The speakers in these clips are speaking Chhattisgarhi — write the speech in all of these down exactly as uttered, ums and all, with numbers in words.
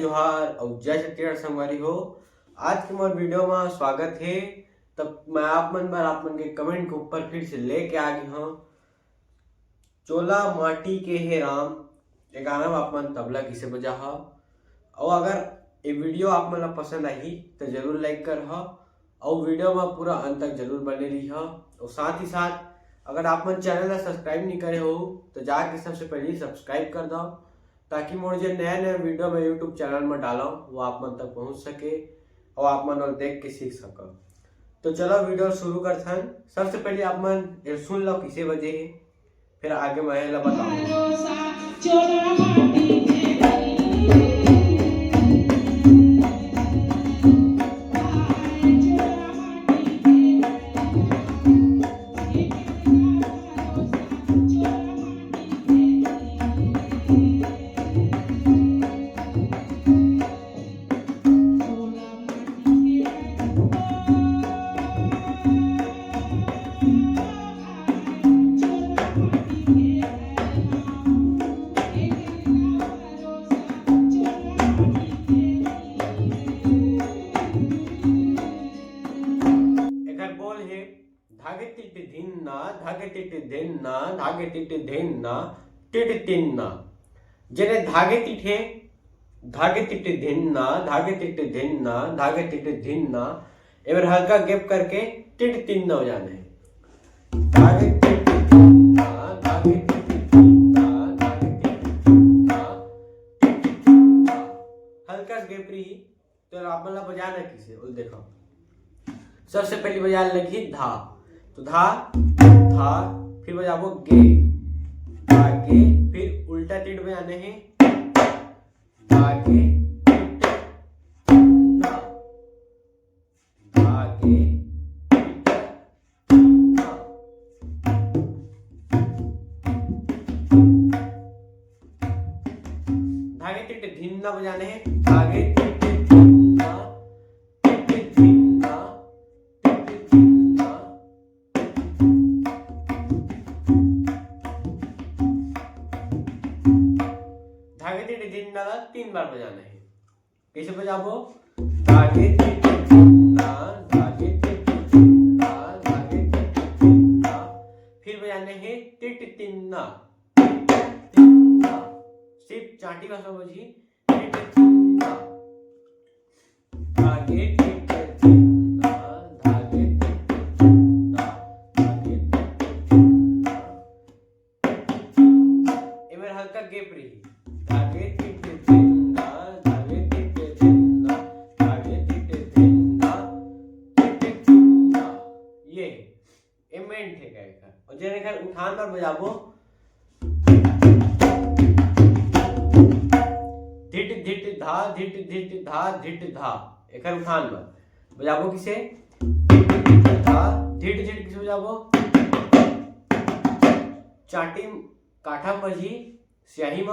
जोहार अउ जय छत्तीसगढ़ संगवारी हो। आज के मोर वीडियो में स्वागत हे। तब मैं आप मन बर, आप मन के कमेंट के ऊपर फिर से लेके आ गई हूँ। चोला माटी के हे राम, ये गाना में आप मन तबला किसे बजा हा। और अगर ये वीडियो आप मन ला पसंद आही तो जरूर लाइक कर हा, और वीडियो में पूरा अंत तक जरूर बने रही हा। और साथ ही साथ अगर आप मन चैनल ला सब्सक्राइब नहीं करे हो तो जाके सबसे पहले सब्सक्राइब कर दो, ताकि मोर जो नया नया वीडियो मैं यूट्यूब चैनल में डालूँ वो आप मन तक पहुँच सके और आप मन ओला देख के सीख सको। तो चलो वीडियो शुरू करथन। सबसे पहले आप मन ये सुन लो किसे बजे हे, फिर आगे मैं एला बताऊँ। एकर बोल हे धागे तिट धिन्ना, धागे तिट धिन्ना, धागे तिट धिन्ना, तिट तिन्ना। जेने धागे तिट हे, धागे तिट धिन्ना, धागे तिट धिन्ना, धागे तिट धिन्ना। एबर हल्का गैप करके तिट तिन्ना हो जाने हे। धागे तिट धिन्ना, धागे तिट धिन्ना, धागे तिट धिन्ना, तिट तिन्ना। हल्का से गैप रही। तो आप मन ला बजाना किसे, वो देखो। सबसे पहले बजाए लगही धा, तो धा, धा, फिर बजाबो गे, गा गे, फिर उल्टा तीर बजाने हे, गा गे, धा गे, धागे तिट धिन्ना बजाने हे। धागे तिट धिन्ना, तिट धिन्ना, तिट धिन्ना। धागे तिट धिन्ना ला तीन बार बजाना हे। कैसे बजाबो? धागे तिट धिन्ना, धागे तिट धिन्ना, धागे तिट धिन्ना। फिर बजाने हे तिट तिन्ना, तिट तिन्ना। सिर्फ चांटी भाषा बजी, तिट तिन्ना। धागे तिट धिन्ना, धागे तिट धिन्ना, धागे तिट धिन्ना। एमेर हल्का गैप रही। धागे तिट धिन्ना, धागे तिट धिन्ना, धागे तिट धिन्ना, तिट धिन्ना। ये, ये मेन ठेका एकर। और जेन एकर उठान बर बजाबो, धिट धिट धा, धिट धिट धा, धिट धा। एकर उठान बर बजाबो किसे? धिट धिट धा, धिट धिट किसे बजाबो? चांटी काठा म बजही, स्याही म।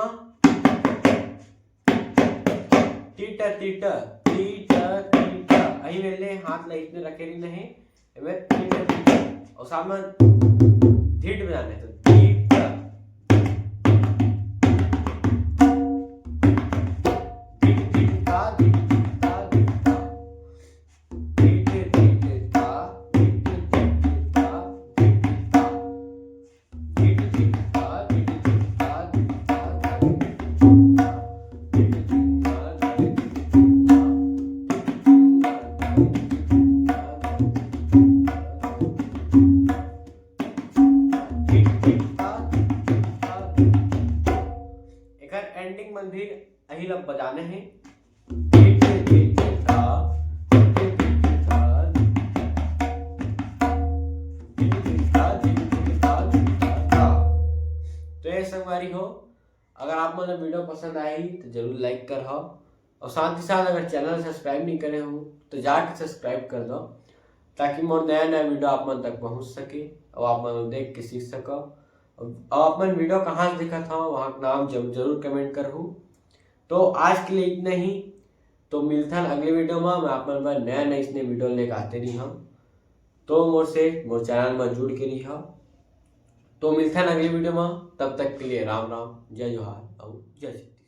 Tit tit, tit tit. अही मेर ले हाथ ला इसने रखे रहिना हे। एमे टीट टीट। अउ साथ म धिट बजाने, तो टीट। धिट धिट ता, धिट धिट ता, धिट ता। धिट धिट ता, धिट धिट ता, धिट ता। धिट धिट ता, धिट धिट ता, धिट ता। धिट धिट ता, धिट धिट ता, धिट धिट ता। धिट धिट ता, धिट धिट ता, धिट धिट ता। एकर एंडिंग मन भी अही ला बजाने हे। धिट धिट ता, धिट धिट ता, धिट धिट ता, धिट धिट ता, धिट धिट ता। तो ये संगवारी हो, अगर आप मन ला वीडियो पसंद आही तो जरूर लाइक करहा, और साथ ही साथ अगर चैनल सब्सक्राइब नहीं करे हो तो जाके सब्सक्राइब कर दो, ताकि मोर नया नया वीडियो आप मन तक पहुंच सके और आप मन देख के सीख सको। और आप मन वीडियो कहाँ से देखत हो, वहाँ का नाम जरूर जरूर कमेंट करहू। तो आज के लिए इतना ही। तो मिलथन अगले वीडियो में, मैं आप मन बर नया नया इसने वीडियो लेके आते रही हूँ। तो मोर से मोर चैनल में जुड़ के रही। तो मिलथन अगले वीडियो में, तब तक के लिए राम राम, जय जोहार और जय छत्तीसगढ़।